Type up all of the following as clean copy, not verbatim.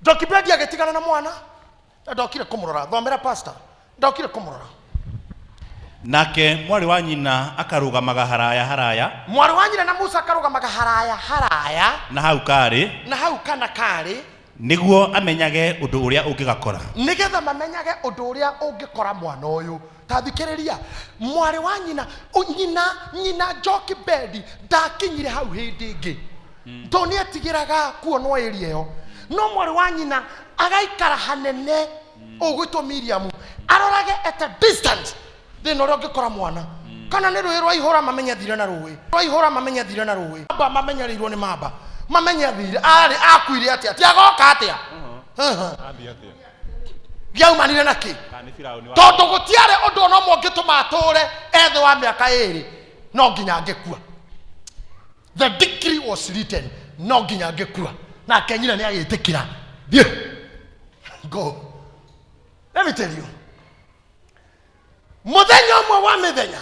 Jokibedi agĩtigana na mwana na ndokire kũmũrora. Thomera, pastor, ndokire kũmũrora. Nake mwarĩ wa nyina akarũgamaga haraya haraya. Mwarĩ wa nyina na Musa akarũgamaga haraya haraya. Na hau karĩ. Na hau kana karĩ. Nĩguo amenyage ũndũ ũrĩa ũngĩgakora. Nĩgetha mamenyage ũndũ ũrĩa ũngĩkora mwana ũyũ. Ta thikĩrĩria, mwarĩ wa nyina, nyina Jokibedi ndakinyire hau hĩndĩ ĩngĩ tondũ nĩ etigĩraga kuonwo area ĩyo, no mwarĩ wa nyina agaikara hanene ũgwĩtwo Miriamu arorage at a distance thĩna ũrĩa ũngĩkora mwana, kana nĩ rũĩ rwaihũra mamenye athire na rũĩ rwaihũra, mamenye athire na rũĩ mamba, mamenyereirwo nĩ mamba, mamenye athire arĩ akuire atĩa, ti agoka atĩa. Athiĩ atĩa? Gĩaumanire na kĩ? Kana nĩ Firaũni wa Tondũ gũtiarĩ ũndũ ona ũmwe ũngĩtũma atũre ethĩ wa mĩaka 2, no nginya angĩkua. The decree was written, no nginya angĩkua. Nake nyina nĩ agĩtĩkĩra, thiĩ, go. Let me tell you, Mũthenya ũmwe wa mĩthenya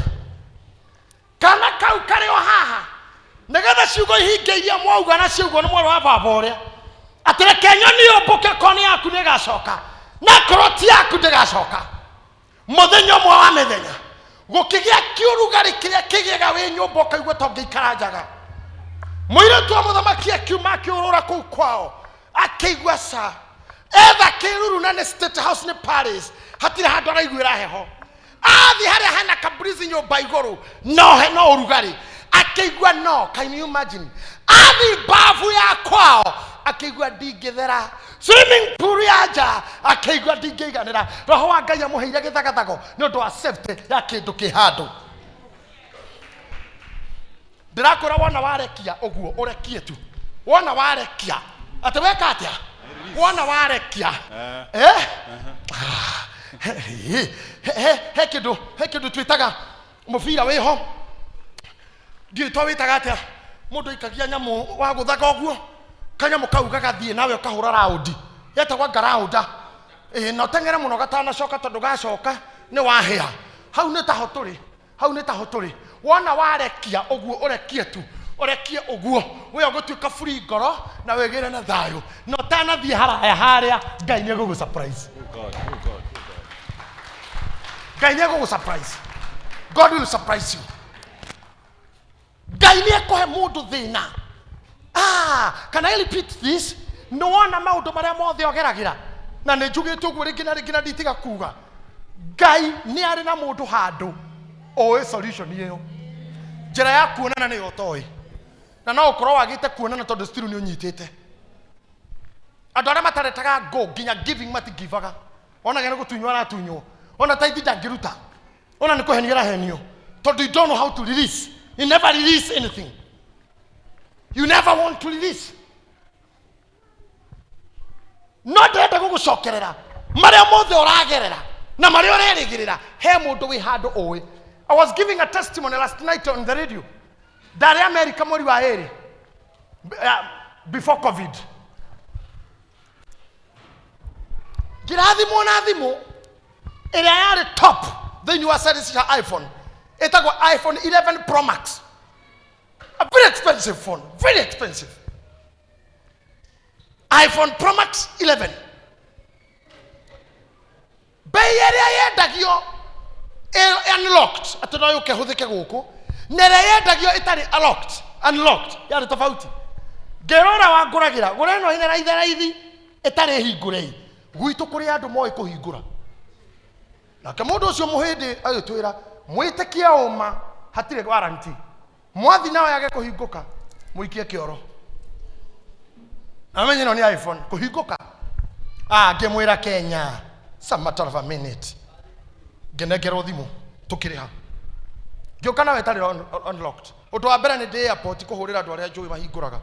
kana kau karĩ o haha, nĩgetha ciugo ihinge iria mwauga na ciaugwo nĩ mwarĩ wa baba ũrĩa, atĩ reke nyoni yũmbũke, koni yaku nĩ ĩgacoka, na korwo ti yaku ndĩgacoka. Mũthenya ũmwe wa mĩthenya gũkĩgĩa kĩũrugarĩ kĩrĩa kĩgĩaga wĩ nyũmba ũkaigua ta ũngĩikara njaga. Mũirĩtu wa mũthamaki akiuma akĩũrũra kũu kwao, akĩigua ca etha kĩruru, na nĩ State House, nĩ Paris, hatirĩ handũ araiguĩra heho. Athiĩ harĩa hena kabrizi nyũmba igũrũ, no he no ũrugarĩ akĩigua. No can you imagine, athiĩ babu ya kwao akĩigua ndingĩthera, swimming pool ya nja akĩigua ndingĩiganĩra. Roho wa Ngai amũheire gĩthagathago nĩ ũndũ wa safety ya kĩndũ kĩ handũ. Ndĩrakwĩra, wona warekia ũguo, ũrekie tu. Wona warekia atĩ weka atĩa? Wona warekia, eh? He kĩndũ twĩtaga mũbira wĩho, ndiũĩ to wĩtaga atĩa, mũndũ aikagia nyamũ wa gũthaga ũguo, kanyamũ kau gagathiĩ nawe ũkahũra raundi, getagwo ngaraunda. Ĩĩ, na ũteng'ere mũno gatanacoka, tondũ gacoka nĩ wahĩa. Hau nĩ taho tũrĩ, hau nĩ taho tũrĩ. Wona warekia ũguo, ũrekie tu, ũrekie ũguo, we ũgũtuĩka free ngoro na wĩgĩre na thayũ, na ũtanathiĩ haraya harĩa, Ngai nĩ egũgũ surprise. Oh God, oh God, oh God. Ngai nĩ egũgũ surprise. God will surprise you. Ngai nĩ ekũhe mũndũ thĩna. Ah, can I repeat this? Nĩ wona maũndũ marĩa mothe ũgeragĩra, na nĩ njugĩte ũguo rĩngĩ na rĩngĩ na nditiga kuga, Ngai nĩ arĩ na mũndũ handũ ũĩ solution ĩyo. Njĩra ya kuonana nĩyo ũtoĩ, na no ũkorwo wagĩte kuonana tondũ still nĩ ũnyitĩte andũ arĩa mataretaga ngo nginya giving matigivaga, onage nĩ gũtunywo aratunywo, ona taithi ndangĩruta, ona nĩ kũhenio arahenio, tondũ you don't know how to release. You never release anything, you never want to release. No ndĩrenda gũgũcokerera marĩa mothe ũragerera na marĩa ũrerĩgĩrĩra, he mũndũ wĩ handũ ũĩ. I was giving a testimony last night on the radio. Ndarĩ America mweri wa 2, before COVID. Ngĩrathimwo na thimũ ĩrĩa yarĩ top thĩinĩ wa series cia iPhone, ĩtagwo iPhone 11 Pro Max, a very expensive phone, very expensive iPhone Pro Max 11. Bei ĩrĩa yendagio ĩ unlocked, atĩ no yũke hũthĩke gũkũ, na ĩrĩa yendagio ĩtarĩ unlocked yarĩ tofauti. Ngĩra ũrĩa wangũragĩra, gũra ĩno ĩna raithi raithi ĩtarĩ hingũre, gwitũ kũrĩ andũ moĩ kũhingũra. Nake mũndũ ũcio mũhĩndĩ agĩtwĩra, mwĩtĩkie ũma, hatirĩ warranty, mwathi nawe yage kũhingũka mũikie kĩoro na menye ĩno nĩ iPhone kũhingũka. Ah, ngĩmwĩra Kenya, some matter of a minute ngĩnengerwo thimũ, tũkĩrĩha, ngĩũka nawe ĩtarĩ unlocked. Ũndũ wa mbere nĩ ndĩ airport kũhũrĩra andũ arĩa njũĩ mahingũraga.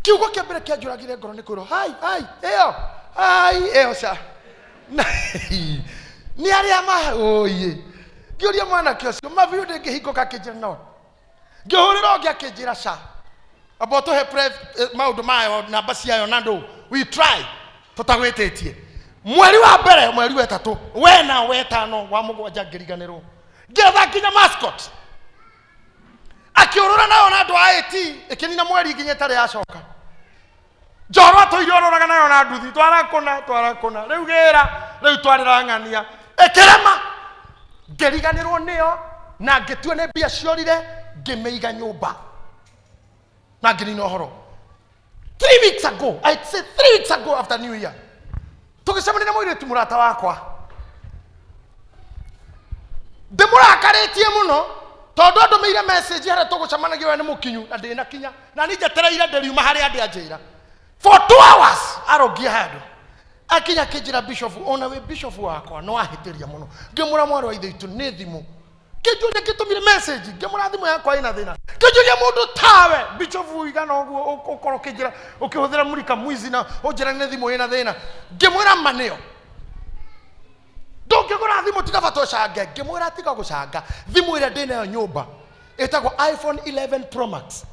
Kiugo kĩa mbere kĩanjũragire ngoro nĩ kwĩrwo hai hai ĩyo hai ĩyo ca nĩ arĩa ma ũiĩ. Ngĩũria mwanake ũcio mabiũ ndĩngĩhingũka, akĩnjĩra no. Ngĩhũrĩra ũngĩ, akĩnjĩra ca amba ũtũhe maũndũ mayo, namba ciayo, na ndũ we try tũtagwĩtĩtie. Mweri wa mbere, mweri wa 3, wena, wetano, wa 7, ngĩriganĩrwo, ngĩetha nginya mascot akĩũrũra nayo na andũ a IT, ĩkĩnina mweri nginya ĩtarĩ yacoka. Njoro atũire ororaga nayo na nduthi, twarakũna twarakũna, rĩu gĩra, rĩu twarĩra ng'ania, ĩkĩrema. Ngĩriganĩrwo nĩyo na ngĩtua nĩ mbia ciorire, ngĩmĩiga nyũmba na ngĩnina ũhoro. 3 weeks ago, I'd say 3 weeks ago, after New Year, tũgĩcemania na mũirĩtu mũrata wakwa ndĩmũrakarĩtie mũno tondũ andũmĩire message harĩa tũgũcemanagia we nĩ mũkinyu na ndĩnakinya na niĩ njetereire ndĩriuma harĩa ndĩ anjĩra for 2 hours arũngie handũ akinya akĩnjĩra, "Bishop, ona wĩ bishop wakwa no ahĩtĩria mũno." Ngĩmũra, "Mwarĩ wa ithe witũ, nĩ thimũ." Kĩnjũria ngĩtũmire message, ngĩmũra thimũ yakwa ĩna thĩna. Kĩnjũria, "Mũndũ tawe bishop igana ũguo ũkorwo ũkĩnjĩra ũkĩhũthĩra murika mwizi na ũnjĩra nĩ thimũ ĩna thĩna?" Ngĩmwĩra, "Ma nĩyo ndũngĩgũra thimũ tiga bata ũcange." Ngĩmwĩra, "Tiga gũcanga, thimũ ĩrĩa ndĩ nayo nyũmba ĩtagwo iPhone 11 Pro Max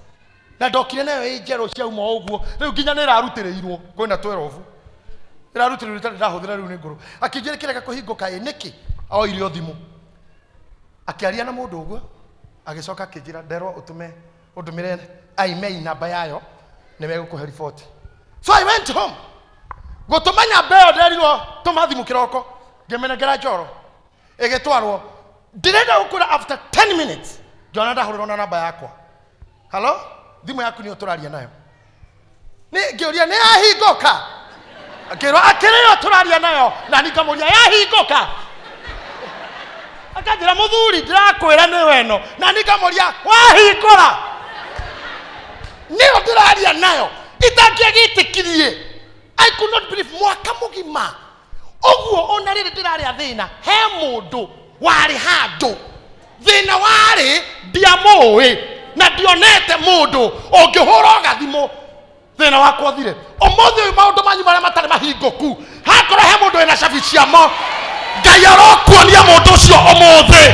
na ndokire nayo ĩ njerũ ciauma ũguo, rĩu nginya nĩ ĩrarutĩrĩirwo kwĩna 12 ĩrarutĩrĩirwo itarĩ ndahũthĩra, rĩu nĩ ngũrũ." Akĩnjĩra, "Kĩrega kũhingũka ĩ nĩkĩ?" Oire o thimũ akĩaria na mũndũ ũguo, agĩcoka akĩnjĩra, "Nderwo ũtũme ũndũmĩre IMEI namba yayo nĩ megũkũhe riboti." So I went home gũtũma nyamba ĩyo nderirwo tũma thimũ kĩroko, ngĩmĩnengera njoro ĩgĩtwarwo. Ndĩrenda gũkwĩra, after 10 minutes ngĩona ndahũrĩrwo na namba yakwa, "Halo, thimũ yaku nĩyo tũraria nayo." Nĩ ngĩũria, "Nĩ yahingũka?" Akĩrwo, "Akĩrĩ yo tũraria nayo." Na ni ngamũria, "Yahingũka?" Akanjĩra, "Mũthuri, ndĩrakwĩra nĩwe ĩno." Na ni ngamũria, "Wahingũra nĩyo ndĩraria nayo?" Itangĩagĩtĩkirie, I could not believe mwaka mũgima ũguo ona rĩrĩ ndĩrarĩa thĩna, he mũndũ warĩ handũ thĩna warĩ ndiamũĩ na ndionete mũndũ ũngĩhũra gathimũ thĩna wakwa ũthire. Ũmũthĩ ũyũ maũndũ manyu marĩa matarĩ mahingũku, hakorwo he mũndũ wĩna cabi ciamo, Ngai arokuonia mũndũ ũcio ũmũthĩ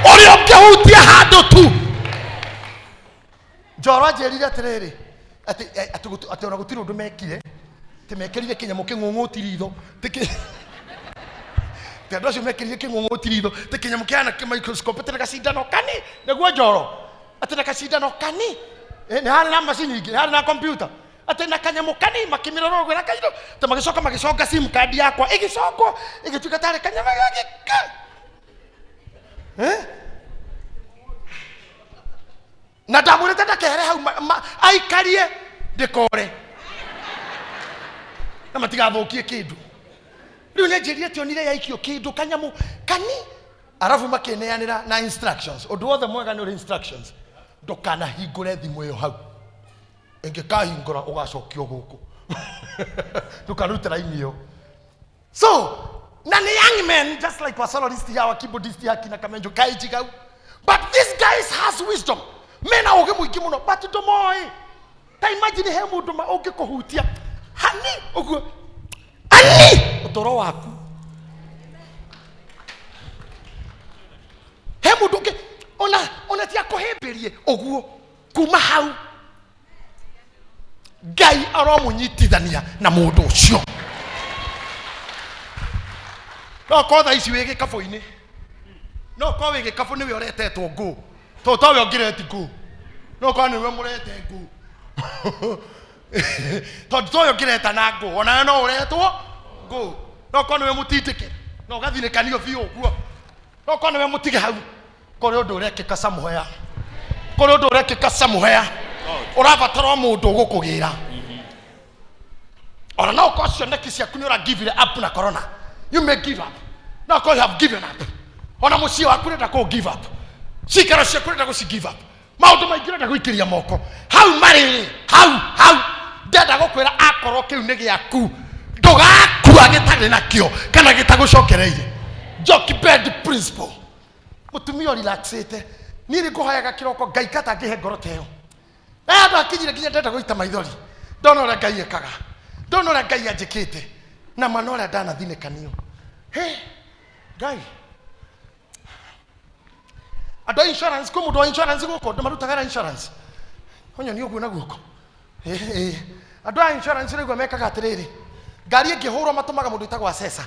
ũrĩa ũngĩhutia handũ tu. Njoro anjĩrire atĩrĩrĩ, atĩ atĩ atĩ ona gũtirĩ ũndũ mekire, atĩ mekĩrire kĩnyamũ kĩng'ũng'ũti ritho, atĩ andũ acio mekĩrire kĩng'ũng'ũti ritho, atĩ kĩnyamũ kĩhana kĩ-microscope, atĩ na gacindano kani nĩguo njoro, atĩ na kacindano kani. Nĩ harĩ na macini ingĩ, harĩ na kompiuta, atĩ na kanyamũ kani makĩmĩrora ũguo na kaindo, atĩ magĩcoka magĩconga SIM card yakwa, ĩgĩcongwo ĩgĩtuĩka tarĩ kanyamũ gagĩka. Eh? Na ndamwĩrĩte ndakehere hau aikarie ndĩkore na matigathũkie kĩndũ. Rĩu nĩ njĩrire tionire yaikio kĩndũ kanyamũ kani, arabu makĩneanĩra na instructions. Ũndũ wothe mwega nĩ ũrĩ instructions: ndũkanahingũre thimũ ĩyo hau, ĩngĩkahingũra ũgacokio gũkũ, ndũkanarute raini ĩyo. So na ni young men just like wasololist hawa, keyboardist hakina Kamenjo Kaiji gau, but this guys has wisdom, mena ũgĩ mũingĩ mũno, but ndũmoĩ. Ta imagine he mũndũ ma ũngĩkũhutia hani ũguo ani ũtũro waku, he mũndũ ũngĩ ona ti akũhĩmbĩrie ũguo kuma hau. Ngai aromũnyitithania na mũndũ ũcio. No korwo thaa ici wĩ gĩkabũ-inĩ, no korwo wĩ gĩkabũ nĩwe ũretetwo ngũ, tondũ towe ũngĩreti ngũ, no korwo nĩwe mũrete ngũ, tondũ towe ũngĩreta na ngũ, onawe no ũretwo ngũ. No korwo nĩwe mũtindĩke na ũgathinĩkanio biũ ũguo, no korwo nĩwe mũtige hau. Kũrĩ ũndũ ũrekĩka somewhere, kũrĩ ũndũ ũrekĩka somewhere, ũrabatara o mũndũ ũgũkũgĩra. Ona no ũkorwo cioneki ciaku nĩ ũra give it up na corona, you may give up. No ũkorwo you have given up, ona mũciĩ waku ũrenda kũ give up, cikaro ciaku ũrenda gũci give up, maũndũ maingĩ ũrenda gũikĩria moko hau marĩrĩ hau hau. Ndenda gũkwĩra, akorwo kĩu nĩ gĩaku, ndũgakua gĩtarĩ nakĩo kana gĩtagũcokereire. Jochebed principle, mũtumia ũrelaxĩte. Niĩ nĩ ngũhoyaga kĩroko Ngai katangĩhe ngoro ta ĩyo. Na andũ akinyire nginya ndenda gũita maithori ndona ũrĩa Ngai ekaga, ndona ũrĩa Ngai anjĩkĩte na mana ũrĩa ndanathinĩkanio. He Ngai, andũ a insurance, kwĩ mũndũ wa insurance gũkũ? Andũ marutaga na insurance onyoni ũguo na guoko. Ĩ, andũ a insurance rĩu mekaga atĩrĩrĩ, ngari ĩngĩhũrwo matũmaga mũndũ wĩtagwo assessor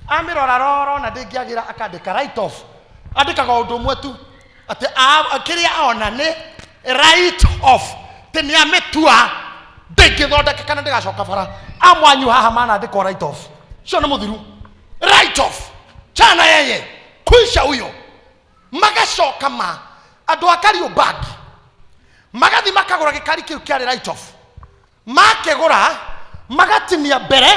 amĩrora roro na ndĩngĩagĩra, akandĩka write off. Andĩkaga ũndũ ũmwe tu, atĩ kĩrĩa ona nĩ write off, atĩ nĩ amĩtua Ndĩngĩthondekeka na ndĩgacoka bara. Amwanyu haha manandĩkwo write off, cio nĩ mũthiru write off chana yeye kwisha huyo. Magacoka ma andũ a Kariobangi magathi makagũra gĩkari kĩu kĩarĩ write off, makĩgũra magatinia mbere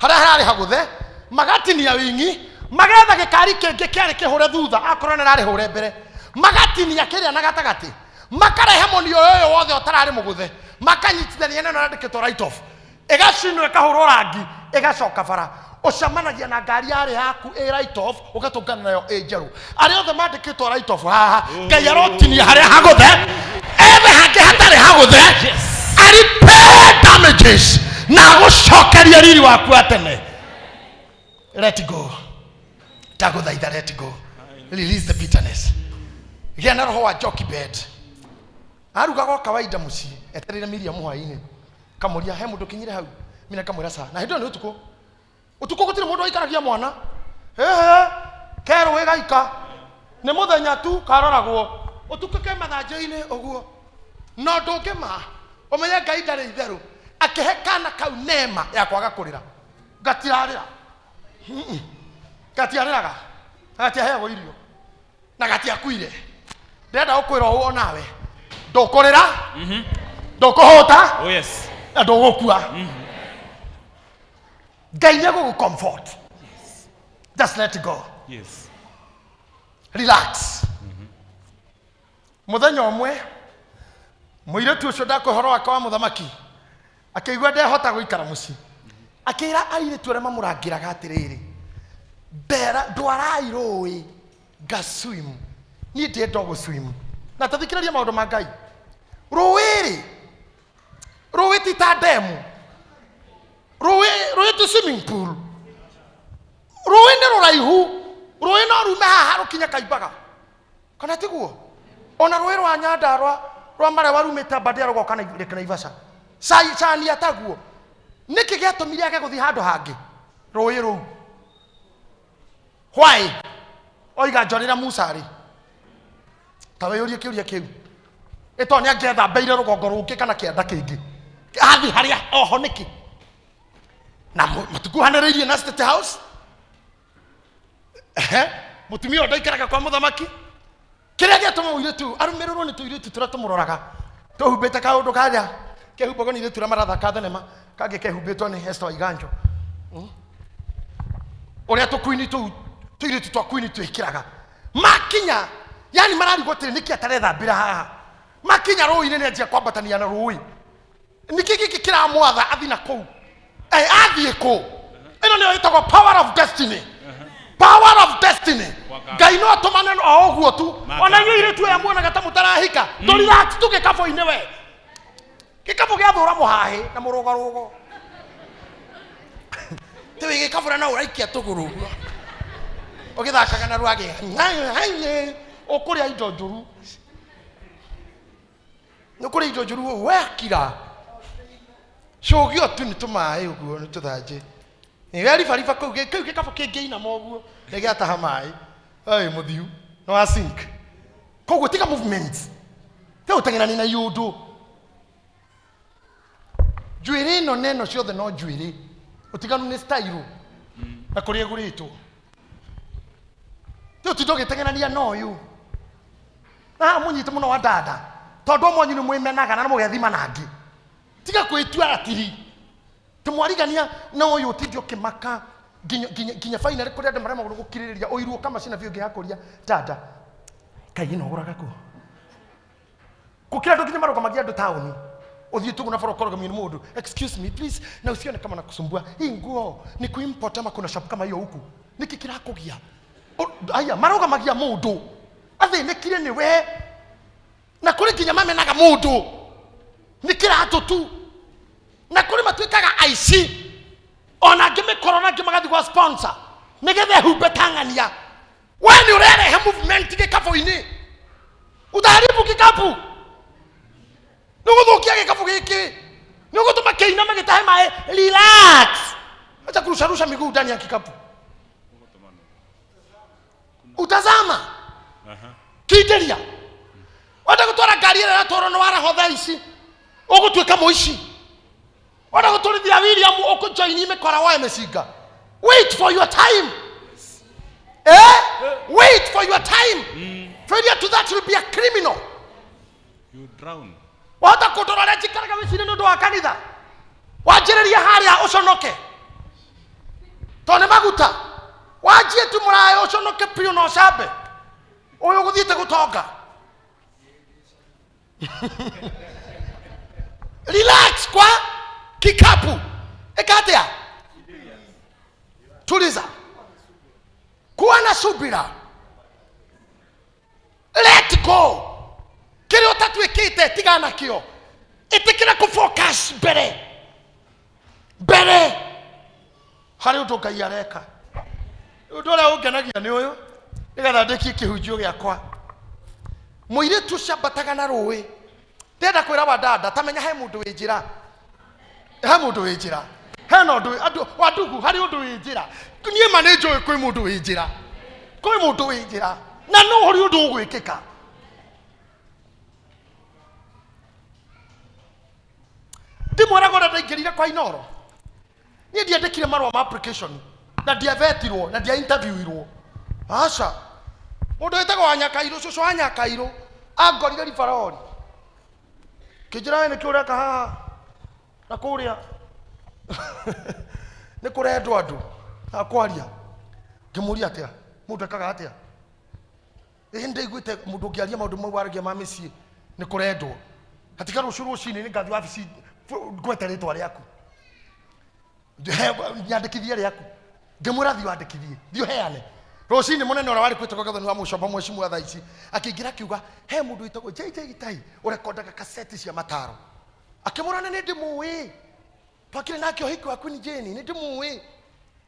harĩa hararĩ hagũthe, magatinia wingi, magetha gĩkari kĩngĩ kĩarĩ kĩhũre thutha, akorwo nĩ rarĩ hũre mbere, magatinia kĩrĩa na gatagatĩ, makarehe mũnio ũyũ wothe ũtararĩ mũgũthe, makanyitithania na ĩno yandĩkĩtwo write off, ĩgacinwo, ĩkahũrwo rangi, ĩgacoka bara. Ũcemanagia na ngari yarĩ yaku ĩ write off, ũgatũngana nayo ĩ njerũ. Arĩa othe mandĩkĩtwo write off haha, Ngai arotinia harĩa hagũthe, ethe hangĩ hatarĩ hagũthe, arepair damages na agũcokeria riri waku wa tene. Let go, ndagũthaitha, let go, release the bitterness. Gĩa na roho wa Jochebed. Arugaga o kawaida mũciĩ, etereire Miriam hwaĩ-inĩ, kamũria he mũndũ kinyire hau, mina kamwĩra ca na hĩndĩ ĩyo nĩ ũtukũ. Ũtukũ gũtirĩ mũndũ waikaragia mwana hehe kerwo ĩgaika nĩ mũthenya tu karoragwo, ũtukũ ke mathanjĩ-inĩ ũguo. No ndũngĩma ũmenye Ngai ndarĩ itherũ, akĩhe kana kau neema ya kwaga kũrĩra. Gatirarĩra, gatiarĩraga na gatiaheagwo irio na gatiakuire. Ndĩrenda gũkwĩra ũũ, onawe ndũkũrĩra, ndũkũhũta, Oh yes. na ndũgũkua. Ngai nĩ egũgũ comfort. Just let go. Relax. Mũthenya ũmwe mũirĩtu ũcio ndakwa ũhoro wake wa mũthamaki akĩigua ndehota gũikara mũciĩ, akĩra airĩtu arĩa mamũrangĩraga atĩrĩrĩ, ndera ndwarai rũĩ ngaswim, niĩ ndĩenda gũswim. Na tathikĩrĩria maũndũ ma Ngai. Rũĩ-rĩ, rũĩ ti ta ndemu, rũĩ ti swimming pool. Rũĩ nĩ rũraihu, rũĩ no rume haha rũkinye Kaimbaga, kana tiguo? Ona rũĩ rwa Nyandarua rwa Marewa rumĩte Aberdare rũgoka Lake Naivasha. Cania taguo. Nĩkĩ gĩatũmire age gũthiĩ handũ hangĩ? Rũĩ rũu. Why? Oiga njorĩra Musa rĩ, ta wĩyũrie kĩũria kĩu. Ĩto nĩ angĩethambeire rũgongo rũngĩ kana kĩanda kĩngĩ, athiĩ harĩa oho nĩkĩ? Na matikuhanĩrĩirie na State House. Ehe, mũtumia ũyũ ndaikaraga kwa mũthamaki. Kĩrĩa gĩatũma mũirĩtu arũmĩrĩrwo nĩ tũirĩtu tũrĩa tũmũroraga tũhumbĩte kaũndũ karĩa kehumbagwo nĩ irĩtu ũrĩa marathaka thenema, kangĩ kehumbĩtwo nĩ Esther Waiganjo, Ũrĩa tũkuini tũu tũirĩtu twa kuini twĩkĩraga makinya, yani mararigwo atĩrĩ, nĩkĩ atarethambĩra haha? Makinya rũĩ-inĩ nĩ anjia kwambatania na rũĩ. Nĩkĩ gĩkĩ kĩramwatha athi na kũu? Eh, athiĩ kũ? Ĩno nĩyo ĩtagwo power of destiny, power of destiny. Ngai no atũmane o ũguo tu. Ona inyuĩ irĩtu aya muonaga ta mũtarahika, tũ relax tu gĩkabũ-inĩ. We gĩkabũ gĩathũra mũhahĩ na mũrũgarũgo tĩ wĩ gĩkabũ na no ũraikia tũgũrũ ũguo ũgĩthakaga na rwagĩ, ũkũrĩa indo njũru, nĩ ũkũrĩa indo njũru. Ũũ wekira cũgio tu nĩ tũmaĩ ũguo, nĩ tũthanjĩ weribariba kũu kĩu gĩkabũ kĩngĩinama ũguo nĩ gĩataha maĩ ĩ mũthiu nĩ wa sink. Koguo tiga movement, tiga gũteng'erania na iũndũ. Njuĩrĩ ĩno na ĩno ciothe no njuĩrĩ, ũtiganu nĩ style na kũrĩa ĩgũrĩtwo. Ti ũtinda ũgĩteng'erania na ũyũ na haha mũnyite mũno wa dada, tondũ ũmwe wanyu nĩ mwĩmenaga na nĩ mũgethima na angĩ. Tiga kwĩtua ratiri tũmwarigania na ũyũ, ũtinde ũkĩmaka nginya nginya nginya finally kũrĩa andũ maremagwo nĩ gũkirĩrĩria ũiru ũkamacina biũ. Ũngĩgakũria dada, kaĩ ĩno ũgũraga kũ? Gũkĩra andũ nginya marũgamagia andũ taũni, ũthiĩ tu na bara ũkarũgamio nĩ mũndũ, "Excuse me please, na usione kama nakusumbua, hii nguo ni kuimport ama kuna shop kama hiyo huku?" Nĩkĩ kĩrakũgia? Aya marũgamagia mũndũ athĩnĩkire nĩ we, na kũrĩ nginya mamenaga mũndũ nĩ kĩratũ tu, na kũrĩ matuĩkaga aici, ona angĩ mĩkoro, na angĩ magathiĩ gwa sponsor nĩgetha ehumbe tang'ania. We nĩ ũrerehe movement gĩkabũ-inĩ, utaharibu kikapu, nĩ ũgũthũkia gĩkabũ gĩkĩ, nĩ ũgũtũma kĩiname gĩtahe maĩ. Relax, acha kurusharusha miguu ndani ya kikapu, utazama kindĩria. Wenda gũtwara ngari ĩrĩa ĩratwarwo nĩ waraho thaa ici, ũgũtuĩka mũici. Wenda gũtũrithia William ũkũjoini mĩkora woe mĩcinga. Wait for your time. Eh? Wait for your time. Failure to that will be a criminal. You drown. Wahota kũndora ũrĩa njikaraga wĩcirie nĩ ũndũ wa kanitha. Wanjĩrĩria harĩa ũconoke. Tondũ nĩ maguta. Wanjie tu mũraya ũconoke biũ na ũcambe. Ũyũ ũgũthiĩte gũtonga. Relax kwa kikapu. Ĩka atĩa? Tuliza. Kuwa na subira. Let go. Kĩrĩa ũtatuĩkĩte tigana nakĩo. Ĩtĩkĩra kũ focus mbere. Mbere. Harĩ ũndũ Ngai areka. Ũndũ ũrĩa ũngenagia nĩ ũyũ, nĩgetha ndĩkie kĩhunjio gĩakwa. Mũirĩtu ũcio ambataga na rũĩ. Ndĩrenda kwĩra wadada, ta menya he mũndũ wĩ njĩra. He mũndũ wĩ njĩra. Hena ũndũ, andũ, wandugu, harĩ ũndũ wĩ njĩra. Niĩ ma nĩ njũĩ kwĩ mũndũ wĩ njĩra. Kwĩ mũndũ wĩ njĩra. Na no harĩ ũndũ ũgwĩkĩka. Ndimwĩraga ũrĩa ndaingĩrire kwa Inoro. Niĩ ndiandĩkire marũa ma application na ndiavetirwo na ndia interviewirwo. Aca. Mũndũ wĩtagwo wa Nyakairũ, cũcũ wa Nyakairũ, angorire ribarori. Kĩnjĩra we nĩkĩ ũreka haha na kũrĩa nĩ kũrendwo andũ a kwaria. Ngĩmũria atĩa, mũndũ ekaga atĩa? Ĩĩ nĩndaiguĩte mũndũ ũngĩaria maũndũ mau waragia ma mĩciĩ nĩ kũrendwo. Hatika rũciũ rũcinĩ nĩngathiĩ wabici ngwete rĩtwa rĩaku. Nyandĩkithie rĩaku. Ngĩmwĩra thiĩ wandĩkithie, thiĩ ũheane. Rũcinĩ mũnene ũrĩa warĩ kwĩtagwo Gathoni wa Mũcomba mheshimiwa thaa ici akĩingĩra akiuga he mũndũ wĩtagwo JJ Gĩtai ũrekondaga kaseti cia mataro. Akĩmwĩra nĩ ndĩmũĩ. Twakire nake ũhiki wa Queen Jane, nĩ ndĩmũĩ.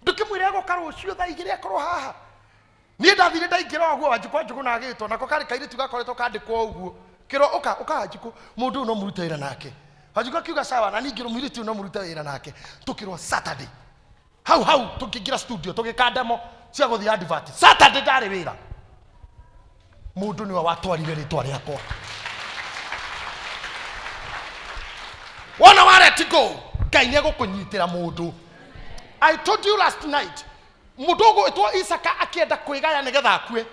Ndũkĩmwĩre egũka rũciũ thaa igĩrĩ akorwo haha. Niĩ ndathire ndaingĩra ũguo Wanjikũ Wanjikũ na agĩtwo nako karĩ kairĩtu gakoretwo kandĩkwo ũguo kĩrwo ũka ũka Wanjikũ mũndũ ũyũ no mũrute wĩra nake. Wanjikũ akiuga sawa na ningĩ mũirĩtu ũyũ no mũrute wĩra nake tũkĩrwo Saturday hau hau tũkĩingĩra studio tũgĩka demo cia gũthiĩ advert. Saturday ndarĩ wĩra. Mũndũ nĩwe watwarire rĩtwa rĩakwa. Wona wa let go Ngai nĩ egũkũnyitĩra mũndũ. I told you last night mũndũ ũgwĩtwo Isaka akĩenda kwĩgaya nĩgetha akue.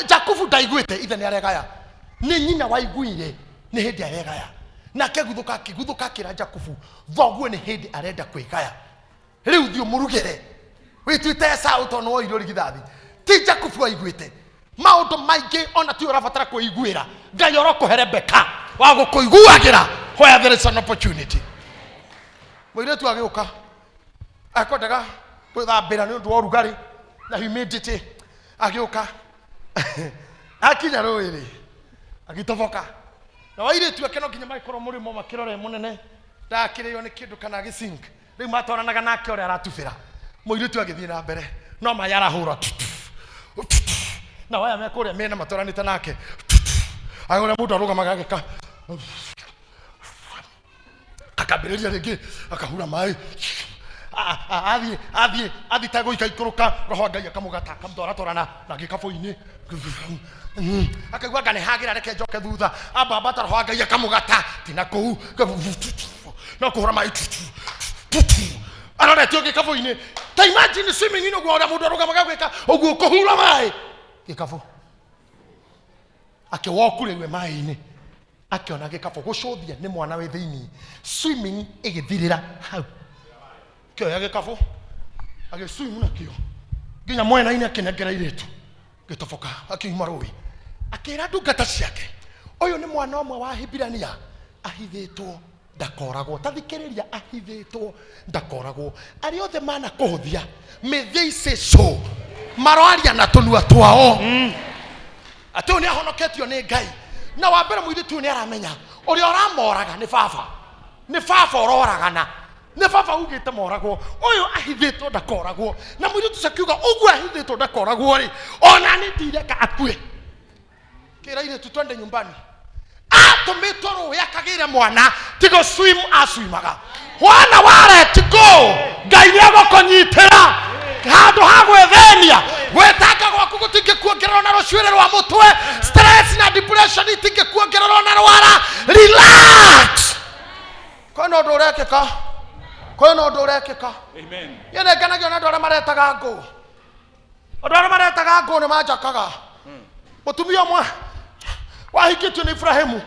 Jakubu ndaiguĩte ithe nĩ aregaya, nĩ nyina waiguire nĩ hĩndĩ aregaya, nake guthũka akĩguthũka akĩra Jakubu thoguo nĩ hĩndĩ arenda kwĩgaya, rĩu thiĩ ũmũrugĩre wĩtuĩte Esau tondũ nĩ woire ũrigithathi. Ti Jakubu aiguĩte maũndũ maingĩ, ona ti ũrabatara kwĩiguĩra, Ngai orokũhe Rebeka wa gũkũiguagĩra where there is an opportunity. Mũirĩtu agĩũka akwendaga gwĩthambĩra nĩ ũndũ wa ũrugarĩ na humidity, agĩũka akinya rũĩ rĩ agĩtoboka na wairĩtu ake no nginya magĩkorwo mũrĩmo makĩrora mũnene ndakĩrĩo nĩ kĩndũ kana gĩsink. Rĩu matwaranaga nake ũrĩa aratubĩra, mũirĩtu agĩthiĩ na mbere no maĩ arahũra tutu, tutu. Na waya me kũrĩa mĩena matwaranĩte nake tutu. Agĩũrĩa mũndũ arũgamaga agĩka akambĩrĩria rĩngĩ akahura maĩ athiĩ athiĩ athiĩ ta gũika ikũrũka roho wa Ngai akamũgata akamũtwaratwara na gĩkabũ-inĩ akaigua anga nĩ hagĩra reke njoke thutha ambambata roho wa Ngai akamũgata ti na kũu no kũhũra maĩ aroretio gĩkabũ-inĩ. Ta imagine swimming -inĩ ũguo ũrĩa mũndũ arũgamaga gwĩka ũguo kũhura maĩ gĩkabũ akĩwokurĩwe maĩ-inĩ akĩona gĩkabũ gũcũthia nĩ mwana wĩ thĩinĩ swimming ĩgĩthirĩra hau kĩoya gĩkabũ agĩswim nakĩo nginya mwena-inĩ akĩnengera irĩtu gĩtoboka akiuma rũĩ akĩra ndungata ciake ũyũ nĩ mwana ũmwe wa Hibirania ahithĩtwo ndakoragwo. Ta thikĩrĩria, ahithĩtwo ndakoragwo. Arĩa othe manakũhũthia may they say so, maroaria na tũnua twao atĩ ũyũ nĩ ahonoketio nĩ Ngai. Na wa mbere mũirĩtu ũyũ nĩ aramenya ũrĩa ũramoraga nĩ baba, nĩ baba ũroragana, nĩ baba ugĩte moragwo, ũyũ ahithĩtwo ndakoragwo. Na mũirĩtu ũcio akiuga ũguo ahithĩtwo ndakoragwo rĩ, ona nĩ ndireka akue. Kĩra irĩtu twende nyumbani. Atũmĩtwo rũĩ akagĩre mwana, tigo swim aswimaga. Wana wa let go, Ngai nĩ egũkũnyitĩra handũ ha gwĩthĩnia. Gwĩtanga gwaku gũtingĩkuongerera ona rũcuĩrĩ rwa mũtwe, stress na depression itingĩkuongerera ona rwara. Relax. Kwĩna ũndũ ũrekĩka, kwĩna ũndũ ũrekĩka. Amen. Niĩ nĩ ngenagio nĩ andũ arĩa maretaga ngũ. Andũ arĩa maretaga ngũ nĩ manjakaga. Mũtumia ũmwe wahikĩtio nĩ Ibrahimu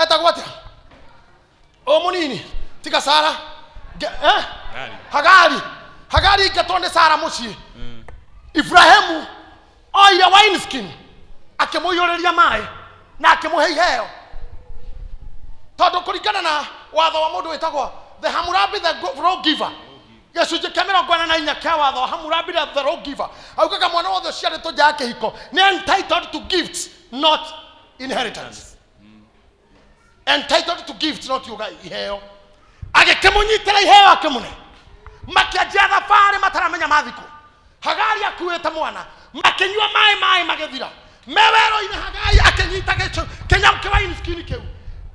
etagwo atĩa? O mũnini tiga Sara. Eh? Hagari. Hagari. Hagari ingatwo nĩ Sara mũciĩ. Ibrahimu oire wineskin akĩmũiyũrĩria maĩ na akĩmũhe iheo, tondũ kũringana na watho wa mũndũ wĩtagwo the Hammurabi, the lawgiver, gĩcunjĩ kĩa 44 kĩa watho wa Hammurabi the lawgiver, augaga mwana wothe ũciarĩtwo nja ya kĩhiko nĩ entitled to gifts, not inheritance. Entitled to gifts, not uga iheo. Agĩkĩmũnyitĩra iheo, akĩmũne, makĩanjia thabarĩ mataramenya mathikũ. Hagari akuĩte mwana, makĩnyua maĩ, maĩ magĩthira me werũ-inĩ. Hagari akĩnyita kĩnyamũ kĩa wineskin kĩu,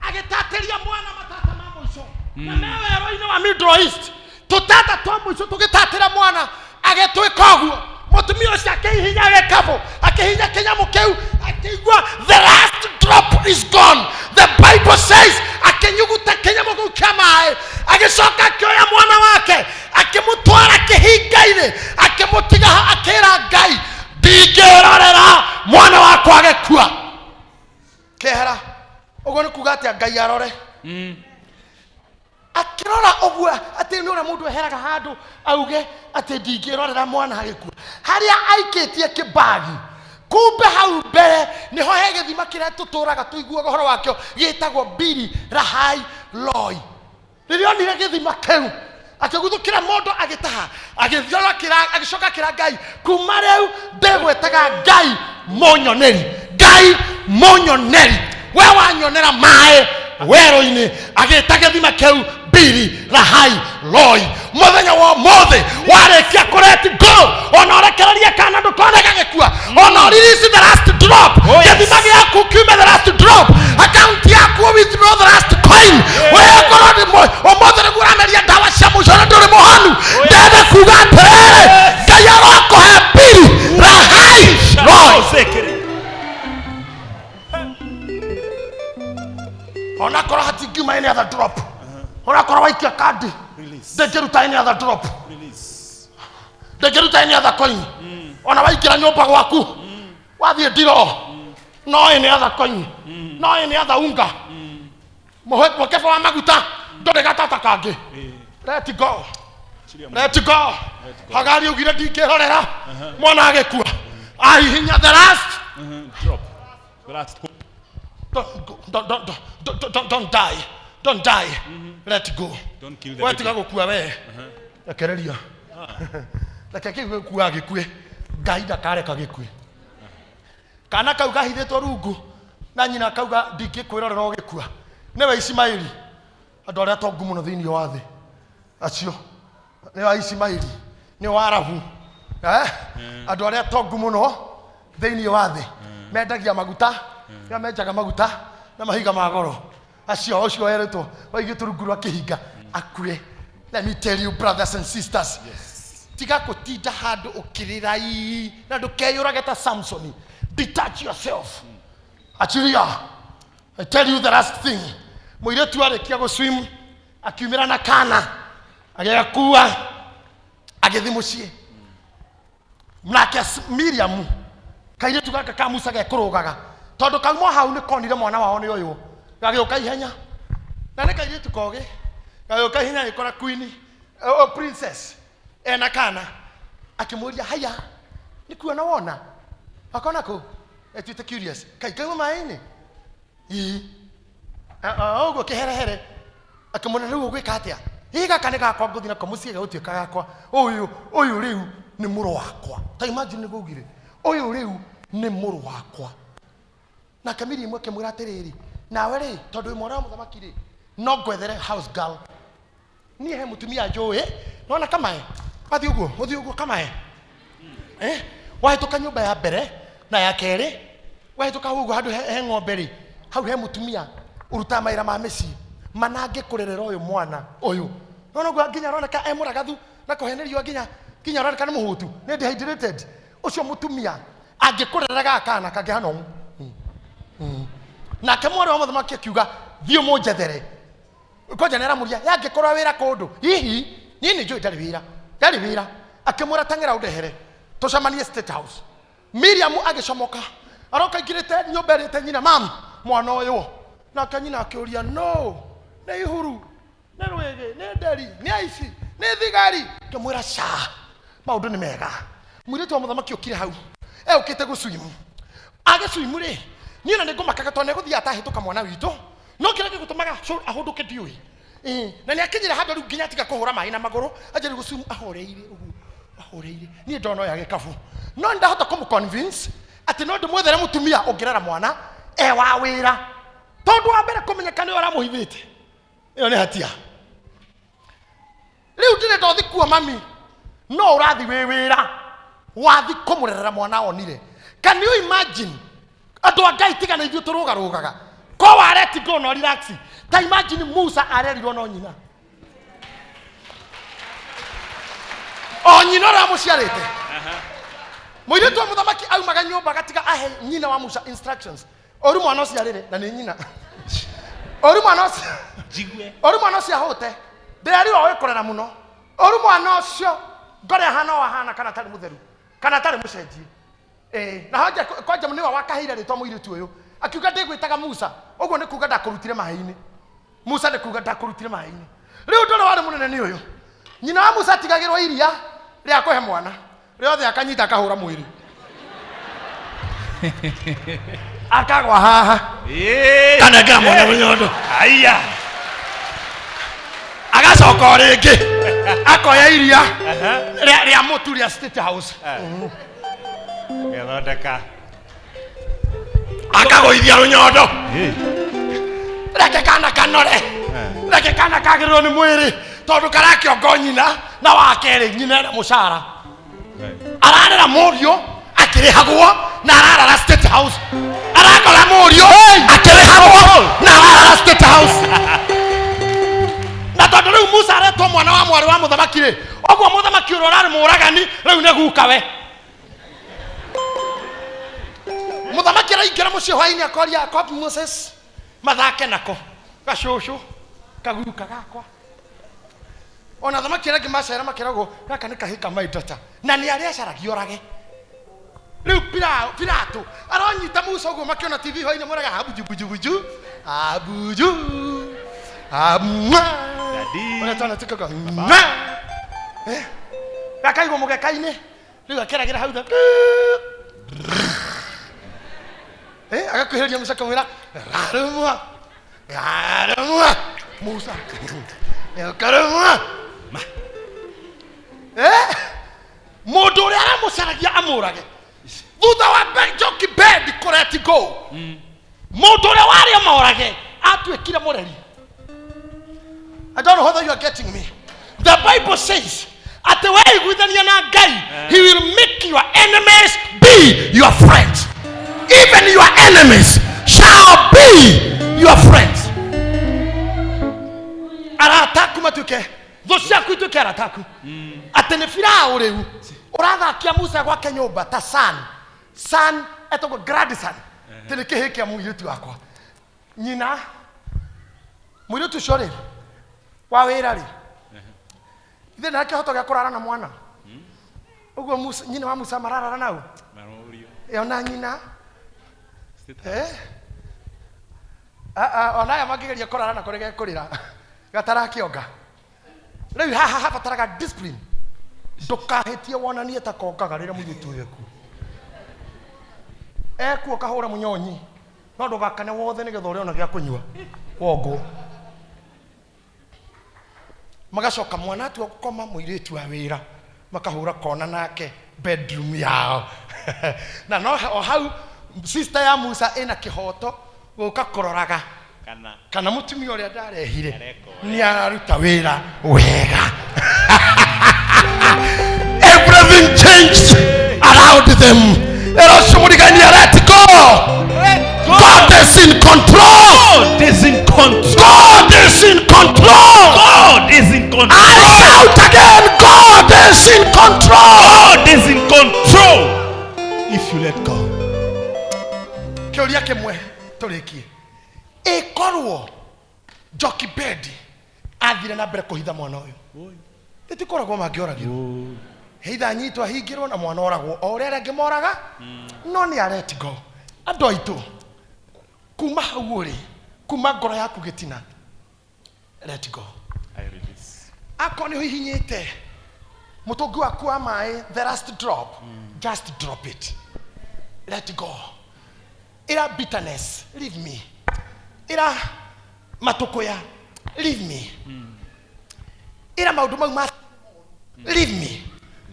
agĩtatĩria mwana matata ma mũico, na me werũ-inĩ wa Middle East, tũtata twa mũico tũgĩtatĩra mwana, agĩtwĩka ũguo. Mũtumia ũcio akĩhihinya gĩkabũ, akĩhihinya kĩnyamũ kĩu, akĩigua the last drop is gone. The Bible says akĩnyuguta kĩnyamũ kĩu kĩa maĩ, agĩcoka akĩoya mwana wake, akĩmũtwara kĩhinga-inĩ, akĩmũtiga ho, akĩra Ngai, "Ndingĩrorera mwana wakwa agĩkua." Kehera ũguo nĩ kuga atĩa? Ngai arore, akĩrora ũguo atĩ nĩ ũrĩa mũndũ eheraga handũ auge atĩ ndingĩrorera mwana agĩkua, harĩa aikĩtie kĩbagi. Kumbe hau mbere nĩho he gĩthima kĩrĩa tũtũraga tũiguaga ũhoro wakĩo, gĩtagwo Biri Lahai Loi. Rĩrĩa onire gĩthima kĩu, akĩguthũkĩra mũndũ, agĩtaha, agĩthiora, agĩcoka akĩra Ngai, "Kuma rĩu ndĩgwĩtaga Ngai mũnyoneri, Ngai mũnyoneri, we wanyonera maĩ werũ-inĩ." Agĩta gĩthima kĩu Biri Lahai Loi. Mũthenya wa ũmũthĩ warĩkia kũ let go, ona ũrekererie kana ndũkone gagĩkua, ona ũrelease the last drop, gĩthima gĩaku kiume the last drop, account yaku withdraw the last coin, wekorwo nĩ ũmũthĩ nĩguo ũrameria ndawa cia mũico na ndũrĩ mũhonu, ndenda kuga atĩrĩrĩ, Ngai arokũhe Biri Lahai Loi. Zekeri. Onakorwo hatingiuma any other drop, onakorwo waikia kandi Release. ndĩngĩruta any other drop, Release. ndĩngĩruta any other coin, ona waingĩra nyũmba gwaku wathiĩ ndiro, no any other coin, no any other unga, mũkebe wa maguta, ndũrĩ gatata kangĩ. Let go. Achilia Mungu. Let go. Let go. Hagari augire, "Ndingĩrorera mwana agĩkua." Ahihinya the last Drop. The last hope. Don't go, don't, don't, don't, don't, don't die, don't die. Let go. Don't kill the We tiga baby. gũkua, we rekereria, reke kĩu gĩkua gĩkue. Ngai ndakareka gĩkue. Kana kau gahithĩtwo rungu na nyina akauga, "Ndingĩkwĩrorera ũgĩkua." Nĩwe Ismaili. Andũ arĩa atongu mũno thĩinĩ wa thĩ, acio nĩ wa Ismaili, nĩ wa Arabu, eh? Andũ arĩa atongu mũno thĩinĩ wa thĩ mendagia maguta, nĩo menjaga maguta na mahiga ma goro. Acio ũcio werĩtwo waigĩtwo rungu rwa kĩhinga akue. Let me tell you, brothers and sisters, tiga gũtinda handũ ũkĩrĩra ii, na ndũkeyũrage ta Samsoni. Detach yourself, achilia. I tell you the last thing. Mũirĩtu arĩkia gũswim, akiumĩra na kana, agĩgakua, agĩthiĩ mũciĩ nake. Miriam, kairĩtu gaka ka Musa gekũrũgaga, tondũ kauma hau nĩ konire mwana wao nĩ ũyũ, gagĩũka ihenya, na nĩ kairĩtu kogĩ, gagĩũka ihenya, gĩkora queen, oh, princess ena kana. Akĩmũria, "Haya, nĩ kuona wona akona kũ?" Etuĩte curious, kai kauma maĩ-inĩ ii ũguo kĩherehere. Akĩmwĩra, "Rĩu ũgwĩka atĩa? Ĩ gaka nĩ gakwa, ngũthiĩ nako mũciĩ gagũtuĩka gakwa. Ũyũ ũyũ rĩu nĩ mũrũ wakwa." Ta imagine nĩguo augire, "Ũyũ rĩu nĩ mũrũ wakwa." Nake Miriam akĩmwĩra atĩrĩrĩ, "Nawe rĩ, tondũ wĩ mwana wa mũthamaki rĩ, no ngwethere house girl. Niĩ he mũtumia njũĩ, nona kamae wathiĩ ũguo, ũthiĩ ũguo kamae, eh? Wahĩtũka nyũmba ya mbere na ya kerĩ, wahĩtũka hau ũguo handũ he ng'ombe rĩ, hau he mũtumia ũrutaga mawĩra ma mĩciĩ, manangĩ kũrerera ũyũ mwana ũyũ. Nona ũguo nginya aroneka e mũragathu na kũhenĩrio, nginya aroneka nĩ mũhũtu, nĩ dehydrated. Ũcio mũtumia angĩkũrerera gaka kana kangĩhana ũũ." Nake mwarĩ wa mũthamaki akiuga, "Thiĩ mũnjethere." Kwanja nĩ aramũria yangĩkorwo wĩra kũndũ hihi niĩ nĩ njũĩ ndarĩ wĩra, ndarĩ wĩra. Akĩmwĩra tang'era ũndehere tũcemanie State House. Miriam agĩcomoka aroka aingĩrĩte nyũmba ĩrĩte nyina, mam, mwana ũyũ. Nake nyina akĩũria, no nĩ ihuru, nĩ rwĩgĩ, nĩ nderi, nĩ aici, nĩ thigari? Ngĩmwĩra ca, maũndũ nĩ mega. Mũirĩtu wa mũthamaki ũkire hau eũkĩte gũcuimu, agĩcuimu rĩ, niĩ na nĩ ngũmakaga tondũ nĩegũthiĩ atahĩtũka mwana witũ, no kĩrĩa gĩgũtũmaga ahũndũke ndiũĩ. Na nĩ akinyire handũ rĩu nginya atiga kũhũra maĩ na magũrũ, anjĩrĩ gũcuimu ahoreire ũguo, ahoreire. Niĩ ndona oya gĩkabu, no nĩ ndahota kũmũ convince atĩ no ndĩmwethere mũtumia ũngĩrera mwana e wa wĩra, tondũ wa mbere kũmenyeka nĩwe ũramũhithĩte, ĩyo nĩ hatia. Rĩu ndĩrenda ũthi kuo mami, no ũrathi wĩ wĩra wathi kũmũrerera mwana onire. Can you imagine? Andũ a Ngai, tiga na ithuĩ tũrũgarũgaga ko wa let go no relax. Ta imagine Musa arerirwo no nyina, o nyina ũrĩa amũciarĩte. Mũirĩtu wa mũthamaki aumaga nyũmba agatiga ahe nyina wa Musa instructions, ũru mwana ũcio arĩrĩ na nĩ nyina, ũru mwana ũcio Njigue. Ũru mwana ũcio ahũte, ndĩrerirwo wĩ kũrera mũno, ũru mwana ũcio ngore ahana o ahana, kana atarĩ mũtheru kana atarĩ mũcenjie. Ĩĩ, na hanja kwanja nĩwe wakaheire rĩtwa mũirĩtu ũyũ, akiuga ndĩgwĩtaga Musa, ũguo nĩ kuga ndakũrutire maĩ-inĩ. Musa nĩ kuga ndakũrutire maĩ-inĩ. Rĩu ũndũ ũrĩa warĩ mũnene nĩ ũyũ, nyina wa Musa atigagĩrwo iria rĩa kũhe mwana rĩothe, akanyita akahũra mwĩrĩ akagwa haha, kanengera mwana mũnyondo. Aya. Agacoka o rĩngĩ akoya iria rĩa mũtu rĩa State House. Gethondeka. Akagũithia rũnyondo, reke kana kanore, reke kana kagĩrĩrwo nĩ mwĩrĩ, tondũ karakĩongo nyina na wa kerĩ nyina ena mũcara, ararera mũriũ akĩrĩhagwo na ararara State House, arakora mũriũ akĩrĩhagwo na ararara State House. Na tondũ rĩu Musa aretwo mwana wa mwarĩ wa mũthamaki rĩ, ũguo mũthamaki ũrĩa ũrarĩ mũragani rĩu nĩ gukawe. Mũthamaki araingĩra mũciĩ hwainĩ akoria akopi Moses mathake nako gacũcũ kaguka gakwa. Ona thamaki arĩa angĩ macera makeragwo gaka nĩ kahĩ ka my daughter, na nĩ arĩa acaragia orage. Rĩu Pilato aronyita Musa ũguo makĩona TV hwainĩ moraga abujubujubuju abuju amwa. Daddy. Ũrĩa twana tũkaga mwa. Gakaigwo mũgeka-inĩ, rĩu akeragĩra hau tha agakuhĩrĩria Musa akamwĩra rarũmwa rarũmwa Musa karũmwa. Mũndũ ũrĩa aramũcaragia amũrage thutha wa Jochebed kũ let go, mũndũ ũrĩa warĩ amorage atuĩkire mũreri. I don't know whether you are getting me. The Bible says, atĩ weiguithania na Ngai, he will make your enemies be your friends. Even your enemies shall be your friends. Arata aku matuĩke thũ ciaku, ituĩke arata aku. Atĩ nĩ Firaũ rĩu ũrathakia Musa gwake nyũmba ta son. Son etagwo grandson. Atĩ nĩ kĩhĩ kĩa mũirĩtu wakwa. Nyina mũirĩtu ũcio rĩ wa wĩra rĩ, ithe ndarĩ kĩhoto gĩa kũrara na mwana ũguo nyina wa Musa mararara nau. Marorio. Ona nyina ona aya mangĩgeria kũrara nako nĩgekũrĩra gatarakĩonga. Rĩu haha habataraga discipline, ndũkahĩtie wonanie ta kongaga rĩrĩa mũirĩtu ũyũ ekuo ekuo kahũra mũnyonyi, no ndũgakane wothe nĩgetha ũrĩona gĩa kũnyua wongo. Magacoka mwana atua gũkoma, mũirĩtu wa wĩra makahũra kona nake bedroom yao, na no o hau sister ya Musa ĩna kĩhoto gũka kũroraga Kana. kana mũtumia ũrĩa ndarehire Areka ũrĩa. nĩ araruta wĩra wega. Everything changed around them. Ĩra ũcio mũrigainie, let go. God is in control. God is in control. God is in control. God is in control. I shout again, God is in control. God is in control. If you let go. Kĩũria kĩmwe tũrĩkie, ĩkorwo Jochebed Athire na mbere kũhitha mwana ũyũ. Ĩtikoragwo mangĩoragirwo. Hitha anyitwo ahingĩrwo na mwana oragwo o ũrĩa arĩa angĩ moraga, no nĩ aret go. Andũ aitũ, kuma hau ũrĩ, kuma ngoro yaku gĩtina, let go. I release. Akorwo nĩ ũhihinyĩte mũtũngi waku wa maĩ, the last drop, just drop it, let go. Ĩra bitterness, leave me. Ĩra matũkũya, leave me. Ĩra maũndũ mau ma, leave me.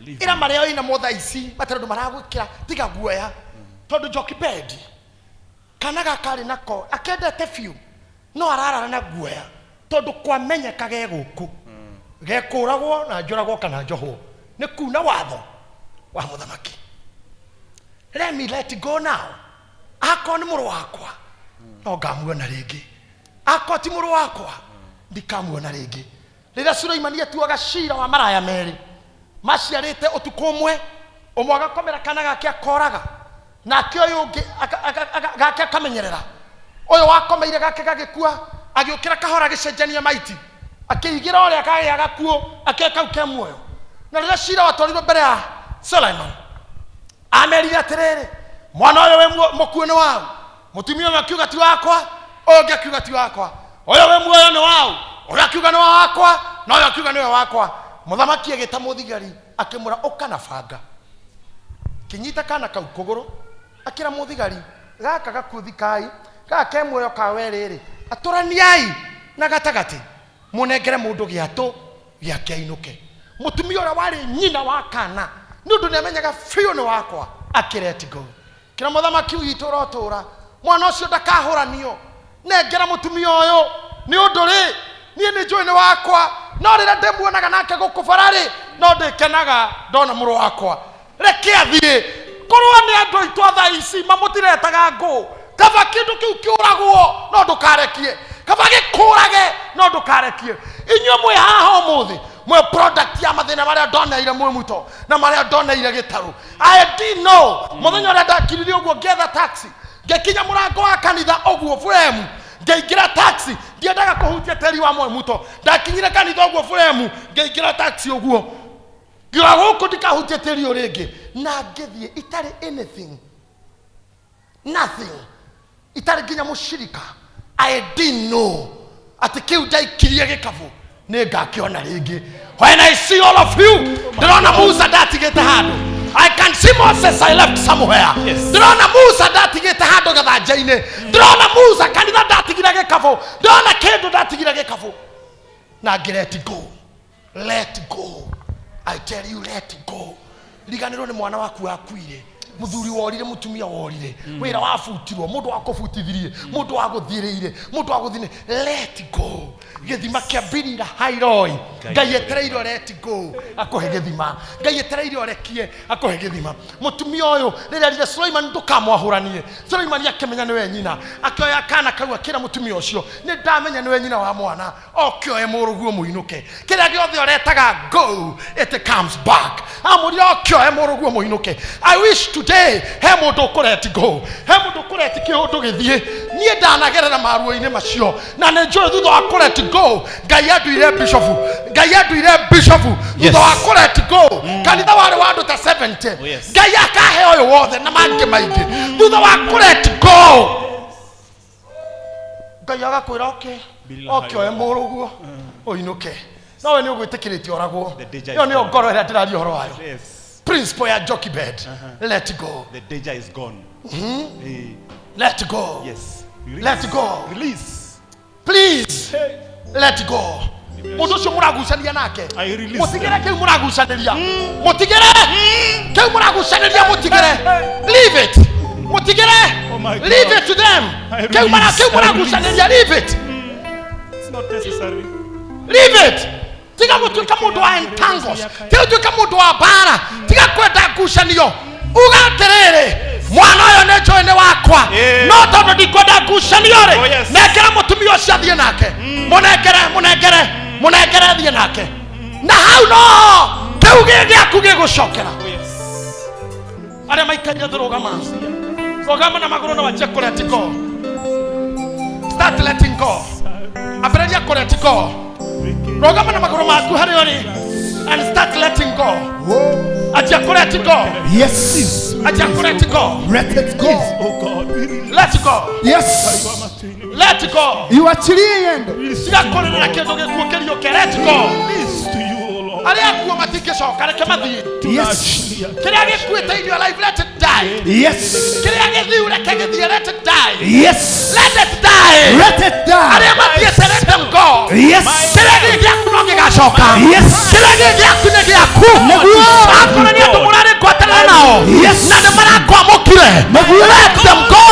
Leave. Ĩra marĩa wĩna mo thaa ici matarĩ ũndũ maragwĩkĩra, tiga guoya, tondũ Jochebed kana gaka arĩ nako akendete biũ, no ararara na guoya tondũ kwamenyeka ge gũkũ gekũragwo na njũragwo kana njohwo nĩ kuna watho wa mũthamaki. Let me let go now. Akorwo nĩ mũrũ wakwa, no ngamuona rĩngĩ. Akorwo ti mũrũ wakwa, ndikamuona rĩngĩ. Rĩrĩa Suleimani atuaga cira wa maraya merĩ maciarĩte ũtukũ ũmwe, ũmwe agakomera kana gake akoraga, nake ũyũ ũngĩ gake akamenyerera. Ũyũ wakomeire gake gagĩkua, agĩũkĩra kahora, agĩcenjania maiti, akĩigĩra ũrĩa kagĩa gakuo, akĩoya kau ke muoyo. Na rĩrĩa cira watwarirwo mbere ya Suleiman, amerire atĩrĩrĩ, mwana ũyũ wĩ mũkuũ nĩ wau? Mũtumia ũyũ akiuga ti wakwa, ũyũ ũngĩ akiuga ti wakwa. Ũyũ wĩ muoyo nĩ wau? Ũrĩa akiuga nĩ wakwa, na ũyũ akiuga nĩwe wakwa. Mũthamaki agĩta mũthigari, akĩmwĩra, ũka na banga. Kĩnyita kana kau kũgũrũ, akĩra mũthigari, gaka gakuũ thikai, gaka ke muoyo ka werĩrĩ, atũraniai na gatagatĩ, mũnengere mũndũ gĩatũ gĩake ainũke. Mũtumia ũrĩa warĩ nyina wa kana, nĩ ũndũ nĩamenyaga biũ nĩ wakwa, akĩret go. Kĩra mũthamaki witũ ũrotũra, mwana ũcio ndakahũranio, nengera mũtumia ũyũ, nĩ ũndũ rĩ niĩ nĩ njũĩ nĩ wakwa, no rĩrĩa ndĩmuonaga nake gũkũ bara-rĩ, no ndĩkenaga ndona mũrũ wakwa. Reke athiĩ. Korwo nĩ andũ aitũ a thaa ici mamũtiretaga ngũ, kaba kĩndũ kĩu kĩũragwo no ndũkarekie, kaba gĩkũrage no ndũkarekie. Inyuĩ mwĩ haha ũmũthĩ mwĩ product ya mathĩna marĩa ndoneire mwĩ muto na marĩa ndoneire gĩtarũ. I didn't know mũthenya ũrĩa ndakirire ũguo, ngĩetha taxi, ngĩkinya mũrango wa kanitha ũguo buremu, ngĩingĩra taxi. Ndiendaga kũhutia tĩri wa Mwemuto. Ndakinyire kanitha ũguo buremu, ngĩingĩra taxi ũguo, ngiuga gũkũ ndikahutie tĩri ũyũ rĩngĩ, na ngĩthiĩ itarĩ anything, nothing, itarĩ nginya mũcirika. I didn't know atĩ kĩu ndaikirie gĩkabũ nĩ ngakĩona rĩngĩ. When I see all of you, ndĩrona Musa ndatigĩte handũ. I can see Moses I left somewhere. Yes. Ndĩrona Musa ndatigĩte handũ gĩthanja-inĩ. Ndĩrona Musa kanitha ndatigire gĩkabũ. Ndĩrona kĩndũ ndatigire gĩkabũ na ngĩ let go. Let go, I tell you, let go. Riganĩrwo nĩ mwana waku wakuire, mũthuri worire, mũtumia worire, wĩra wabutirwo, mũndũ wakũbutithirie, mũndũ wagũthiĩrĩire, mũndũ wagũthine. Let go. Gĩthima kĩa Birira Hairoi, Ngai etereire let go akũhe gĩthima. Ngai etereire ũrekie akũhe gĩthima. Mũtumia ũyũ rĩrĩa erire Suleiman ndũkamwahũranie, Suleiman akĩmenya nĩwe nyina, akĩoya kana kau, akĩra mũtumia ũcio, nĩ ndamenya nĩwe nyina wa mwana, okĩoe mũrũguo mũinũke. Kĩrĩa gĩothe ũretaga go, it comes back. Amũrire okĩoe mũrũguo mũinũke. I wish today he mũndũ ũkũret go, he mũndũ ũkũret kĩũndũ gĩthiĩ. Niĩ ndanagerera maruo-inĩ macio na nĩ njũĩ thutha wa kũret go Ngai anduire bishofu. Ngai anduire bishofu thutha wa kũret go. Kanitha warĩ wa andũ ta 70. Oh, yes. Ngai akahe ũyũ wothe na mangĩ maingĩ thutha wa kũret go. Ngai agakwĩra oke Bila okĩoe hayo. mũrũguo ũinũke, nowe nĩ ũgwĩtĩkĩrĩtie oragwo. The danger Ĩyo is nĩyo gone. ngoro ĩrĩa ndĩraria ũhoro wayo. Yes. Principle ya Jochebed, let go. The danger is gone. Eh, Let go. yes. Release. Let go. Release. Please let go. Mũndũ ũcio mũragucania nake, I release mũtigĩre them. kĩu mũragucanĩria, mũtigĩre kĩu mũragucanĩria, mũtigĩre. Leave it, mũtigĩre. Oh my God. Leave it to them. I Kĩu release. kĩu I mũragucanĩria, leave it. It's not necessary. Leave it. Tiga gũtuĩka mũndũ wa entangles, tiga gũtuĩka mũndũ wa mbara, tiga kwenda ngucanio. Uga atĩrĩrĩ, mwana ũyũ nĩ njũĩ nĩ wakwa, Yeah. no tondũ ndikwenda ngucanio rĩ, Oh, yes. nengera mũtumia ũcio athiĩ nake. Mũnengere, mũnengere, mũnengere athiĩ nake, na hau noho kĩu gĩ gĩaku gĩgũcokera. Oh, yes. Arĩa maikaire thĩ, rũgama, rũgama na magũrũ na wanjie kũlet go. Start letting go. Ambĩrĩria kũlet go. Rũgama na magũrũ maku harĩa ũrĩ and start letting go. Oh. Anjia kũ let go. Yes. Anjia kũ let go. Let it go. Oh God, we release. Let go. Yes. Let go. Iwachilie iende. Tiga kũrĩrĩra kĩndũ gĩkuũ kĩriũke. Let go. Release to you, oh Lord. Arĩa akuo matingĩcoka, reke mathiĩ. Yes. Kĩrĩa gĩkuĩte in your life, let it die. Yes. Kĩrĩa gĩthiu, reke gĩthiĩ, let it die. Yes. Let it die. Let it die. Arĩa mathiĩte, let them go. Yes. Kĩrĩa gĩ gĩaku no gĩgacoka. Yes. Kĩrĩa gĩ gĩaku nĩ gĩaku. Nĩguo. Akorwo nĩ andũ mũrarĩ ngwatanĩro nao Yes. na nĩ marakwamũkire, Nĩguo. let them go.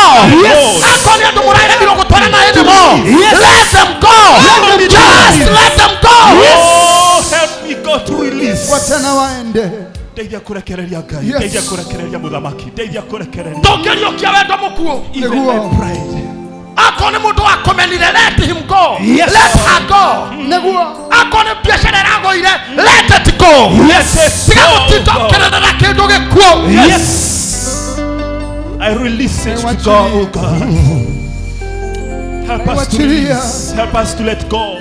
Yes. Akorwo nĩ andũ mũraremirwo gũtwarana anymore, Yes. let them go. Let them Just go. let them go. Oh, help me God to release. Wachana waende. Ndeithia kũrekereria Ngai. Yes. Ndeithia kũrekereria mũthamaki. Ndeithia kũrekereria. Ndũngĩriũkia wendo mũkuũ. Even Nĩguo. my pride. Akorwo nĩ mũndũ wakũmenire, let him go. Yes. Let her go. Nĩguo. Akorwo nĩ biacara ĩragũire, let it go. Yes. Tiga Go, gũtinda God. ũkĩrĩrĩra kĩndũ gĩkuũ. Yes. I release it to Naiwachilia. God, oh God. Help us to Naiwachilia. release. Help us to let go.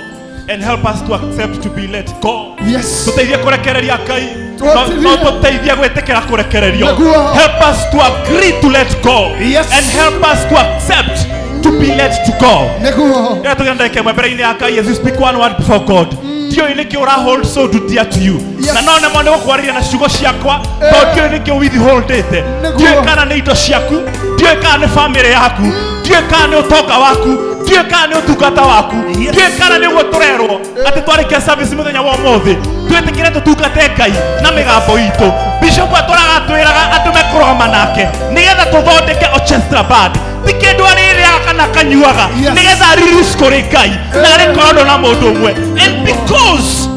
And help us to accept to be let go. Yes. Tũteithie kũrekereria Ngai. Twachilia. No tũteithie gwĩtĩkĩra kũrekererio. Nĩguo. Help us to agree to let go. Yes. And help us to accept to be let to go. Nĩguo. Rĩrĩa tũgĩa ndagĩka ĩmwe mbere-inĩ ya Ngai, as you speak one word before God, ndiũĩ nĩkĩ ũra hold so to dear to you. Yes. Na no nemwo nĩ gũkwarĩria na ciugo ciakwa, tondũ ndiũĩ nĩkĩ withholdĩte. Nĩguo. Ndiũĩ kana nĩ indo ciaku, ndiũĩ kana nĩ bamĩrĩ yaku, ndiũĩ kana nĩ ũtonga waku, ndiũĩ kana nĩ ũtungata waku, ndiũĩ kana nĩ ũguo tũrerwo atĩ twarĩkia service mũthenya wa ũmũthĩ twĩtĩkĩre tũtungate Ngai na mĩgambo itũ. Bishop atũraga atwĩraga andũ mekũrũgama nake nĩgetha tũthondeke orchestra band, ti kĩndũ arĩrĩaga kana kanyuaga, Yes. nĩgetha release kũrĩ Ngai na arĩkorwo na mũndũ ũmwe. And because